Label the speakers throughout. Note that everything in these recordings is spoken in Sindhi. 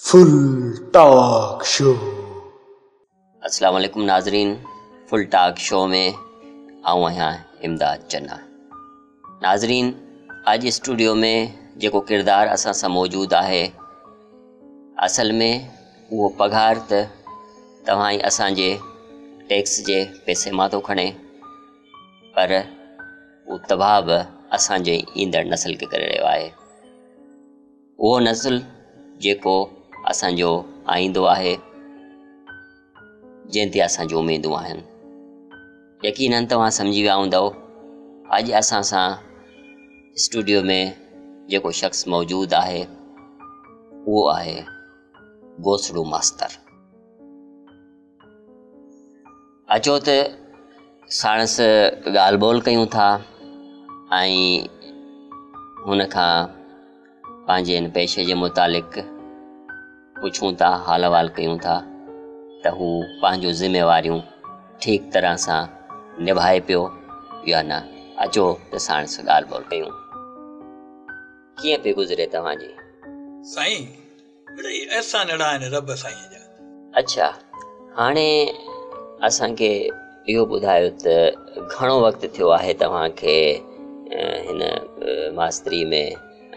Speaker 1: Full talk show.
Speaker 2: السلام عليڪم ناظرين، فل ٽاڪ شو ۾ آئون آهيان امداد چنا. ناظرين، اڄ اسٽوڊيو ۾ جيڪو ڪردار اسان سان موجود آهي، اصل ۾ اهو پگهار ته توهان ۽ اسان جي ٽيڪس جي پئسي مان ٿو کڻي، پر اهو تباهه به اسان جي ايندڙ نسل کي ڪري رهيو آهي. اهو نسل جيڪو اسان جو آئيندو آهي، جنهن تي اسان جون اميدون آهن. يقينن توهان سمجهي ويا هوندؤ اڄ اسان سان اسٽوڊيو ۾ جيڪو شخص موجود آهي اهو آهي گوسڙو ماستر. اچو ته ساڻس ڳالهه ٻولهه ڪيون ٿا ۽ هن کان پنهنجي هن پيشي جي متعلق پڇون ٿا، حال احوال ڪيون ٿا ته هو پنهنجون ذميواريون ٺيڪ طرح سان نڀائي پيو يا نه. اچو ته ساڻس ڳالهه ٻولهه ڪيون. ڪيئن پئي گذري توهان جي؟
Speaker 3: سائين مڙئي احسان اهڙا آهن رب سائينء جا.
Speaker 2: اڇا هاڻي اسان کي اهو ٻڌايو ته گهڻو وقت ٿيو آهي توهان کي هن ماستري ۾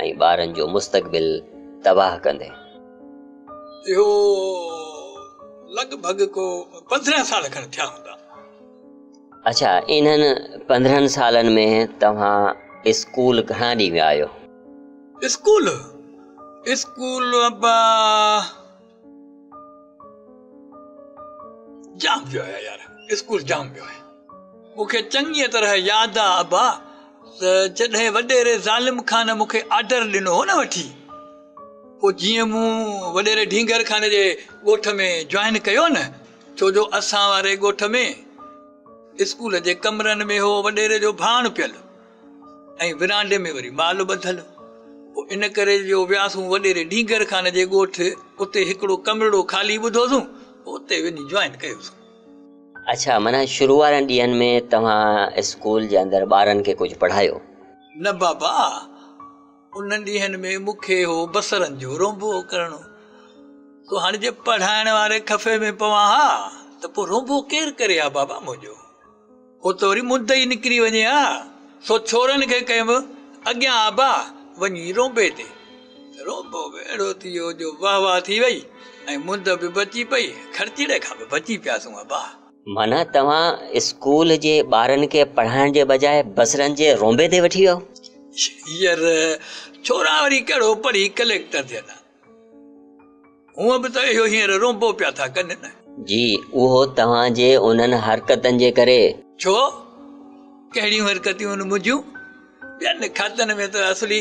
Speaker 2: ۽ ٻارن جو مستقبل تباهه ڪندي؟
Speaker 3: اهو لڳ ڀڳ ڪو 15 سال کن ٿيا هوندا.
Speaker 2: اڇا انهن 15 سالن ۾ توهان اسڪول گهڻا ڏينهن ويا آهيو؟
Speaker 3: اسڪول اسڪول ابا جام ويو آهيان يار، اسڪول جام ويو آهيان. مون کي چڱيء طرح ياد آ ابا ته جڏهن وڏيري ظالم خان مون کي آرڊر ڏنو هو نه وٺي، پوء جيئن مون وڏيري ڍينگر خان جي ڳوٺ ۾ جوائن ڪيو نه، ڇو جو اسان واري ڳوٺ ۾ اسڪول جي ڪمرن ۾ هو وڏيري جو ڀاڻ پيل ۽ ورانڊي ۾ وري مال ٻڌل. پوء ان ڪري جو وياسون وڏيري ڍينگر خان جي ڳوٺ، اتي هڪڙو ڪمرڙو خالي ٻڌوسون، پوء اتي وڃي جوائن ڪيوسون.
Speaker 2: اڇا، معنيٰ شروع وارن ڏينهن ۾ توهان اسڪول جي اندر ٻارن کي ڪجهه پڙهايو؟
Speaker 3: نه بابا، انهن ڏينهن ۾ مون کي هو بصرن جو رونبو ڪرڻو، سو هاڻي جي پڙهائڻ واري خفي ۾ پوان ها ته پوء رونبو ڪير ڪري ها بابا منهنجو؟ هو ته وري مند ئي نڪري وڃي ها، سو ڇورن کي ڪيم اڳيان ابا وڃي رونبي تي. رونبو به اهڙو ٿي ويو جو واهه واهه ٿي وئي ۽ مند به بچي پئي، خرچيڙي کان به بچي پياسون ابا.
Speaker 2: معنيٰ توهان اسڪول جي ٻارن کي پڙهائڻ جي بجاء بصرن جي رونبي تي وٺي ويو؟
Speaker 3: ير ڇورا وري ڪهڙو پڙهي ڪليڪٽر ٿين ها. هونء به ته اهو هينئر رونبو پيا ٿا ڪن نه.
Speaker 2: جي، اهو توهان جي انهن حرڪتن جي ڪري.
Speaker 3: ڇو؟ ڪهڙيون حرڪتيون آهن منهنجون؟ ٻين کاتن ۾ ته اصلي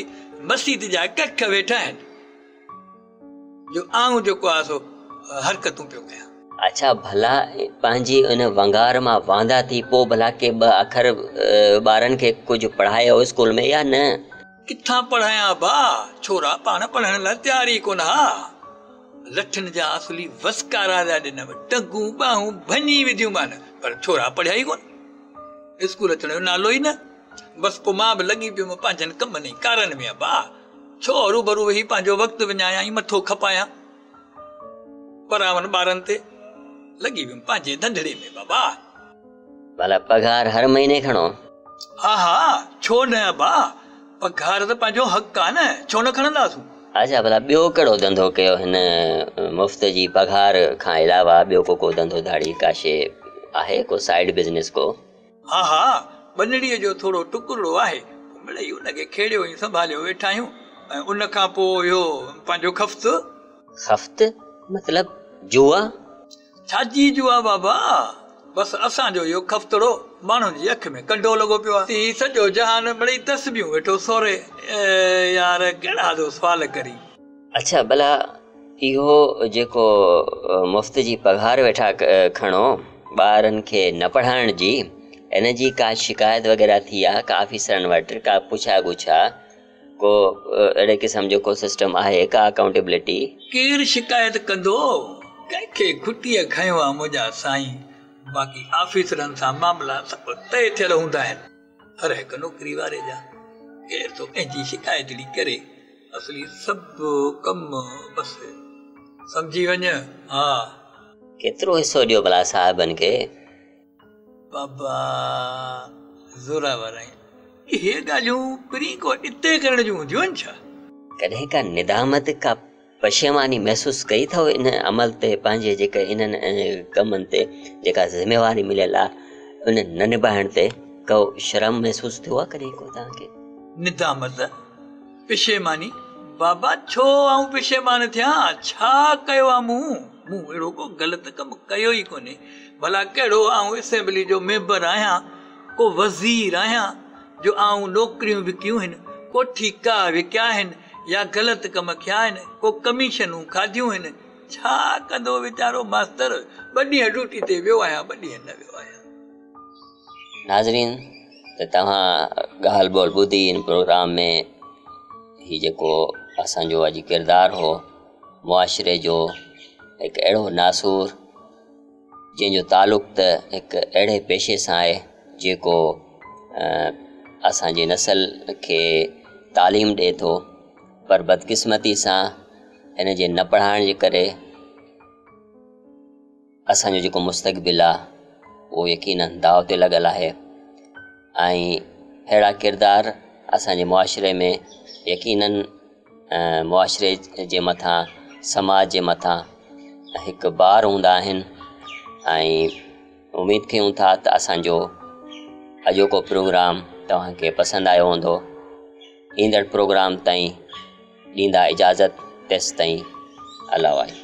Speaker 3: مسيت جا ڪک ويٺا آهن، جو آئون جيڪو آهي سو حرڪتون پيو ڪيان.
Speaker 2: اڇا، ڀلا پنهنجي ان ونگار مان واندا ٿي پوء ڀلا ڪي ٻه اکر ٻارن کي ڪجهه پڙهايو اسڪول ۾ يا نه؟
Speaker 3: ڪٿان پڙهايان ابا، ڇورا پاڻ پڙهڻ لاء تيار ئي ڪونه ها. لٺين جا اصلي وسڪارا پيا ڏنم، ٽنگون ٻانهون ڀڃي وڌيون مان، پر ڇورا پڙهيا ئي ڪونه. اسڪول اچڻ جو نالو ئي نه. بس پوء مان به لڳي پيم پنهنجن ڪمن ۽ ڪارن ۾ ابا، ڇو هروڀرو ويهي پنهنجو وقت وڃايان ۽ مٿو کپايان پراون ٻارن تي. لڳي ويم پنهنجي ڌنڌڙي ۾ بابا.
Speaker 2: ڀلا پگهار هر مهيني کڻو؟
Speaker 3: ها ها ڇو نه ابا، پگهار ته پنهنجو حق آ نه، ڇو نه کڻنداسون.
Speaker 2: اڇا ڀلا ٻيو ڪهڙو ڌنڌو ڪيو هن مفت جي پگهار کان علاوه ٻيو ڪو ڪو ڌنڌو ڌاڙي ڪا شي آهي ڪو سائيڊ بزنس ڪو؟
Speaker 3: ها ها ٻنڙيء جو ٿورو ٽڪرڙو آهي، پوء مڙئي ان کي کيڙيو ۽ سنڀاليو ويٺا آهيون ۽ ان کان پوء اهو پنهنجو خفت.
Speaker 2: خفت مطلب جوا؟
Speaker 3: ڇا جي جوا بابا، بس اسان جو اهو خفتڙو ماڻهن جي اک ۾ ڪنڊو لڳو پيو آهي. هي سڄو جهان مڙئي تسبيحون ويٺو سوري. يار ڪهڙا ٿو سوال ڪرين.
Speaker 2: اڇا ڀلا اهو جيڪو مفت جي پگهار ويٺا کڻو ٻارن کي نه پڙهائڻ جي، ان جي ڪا شڪايت وغيره ٿي آ ڪا آفيسرن وٽ ڪا پڇا ڳڇا؟ ڪو اهڙي قسم جو ڪو سسٽم آهي ڪا اڪائونٽيبلٽي؟
Speaker 3: ڪير شڪايت ڪندو؟ ڪنهن کي کٽيء کنيو آ منهنجا سائين، باقي آفيسرن سان معاملا سڀ طئي ٿيل هوندا آهن، هر هڪ نوڪري واري جا، ڪير ٿو ڪنهن جي شڪايتڙي ڪري، اصلي سڀ ڪم بس سمجهي وڃ ها.
Speaker 2: ڪيترو حصو ڏيو ڀلا صاحبن کي؟
Speaker 3: بابا زوراور آهين. اهي ڳالهيون پرين ڪو اتي ڪرڻ جون هونديون آهن ڇا؟
Speaker 2: ڪڏهن ڪا ندامت ڪا پشيماني محسوس ڪئي اٿو ان عمل تي پنهنجي جيڪي انهن ڪمن تي جيڪا ذميواري مليل آهي ان نه نڀائڻ تي ڪو شرم محسوس ٿيو آهي ڪڏهن ڪو توهان کي؟
Speaker 3: ندامت؟ پشيماني؟ بابا ڇو آئون پشيمان ٿيان؟ ڇا ڪيو آ مون؟ مون اهڙو ڪو غلط ڪم ڪيو ئي ڪونهي. ڀلا ڪهڙو آئون اسيمبلي جو ميمبر آهيان، ڪو وزير آهيان جو آئون نوڪريون وڪيون هن، ڪو ٺيڪا وڪيا آهن يا غلط ڪم ڪيا آهن، ڪو ڪميشنون کاڌيون هن. ڇا ڪندو ويچارو ماستر، ٻه ڏينهن ڊيوٽي تي ويو آهيان، ٻه ڏينهن نه ويو آهيان.
Speaker 2: ناظرين ته توهان ڳالهه ٻولهه ٻڌي ان پروگرام ۾ هي جيڪو اسان جو اڄ ڪردار هو معاشري جو هڪ اهڙو ناسور جنهن جو تعلق ته هڪ اهڙي پيشي سان آهي جيڪو اسان جي نسل کي تعليم ڏئي ٿو پر بدقسمتي سان هن جي نه پڙهائڻ جي ڪري اسان جو جيڪو مستقبل آ اهو يقينن داء تي لڳل آهي ۽ اهڙا ڪردار اسان جي معاشري ۾ يقينن معاشري جي مٿان سماج جي مٿان هڪ بار هوندا آهن ۽ اميد ڪيون ٿا ته اسان جو اڄوڪو پروگرام توهان کي پسند آيو هوندو ايندڙ پروگرام تائين ڏيندا اجازت تيستائين الله واهي.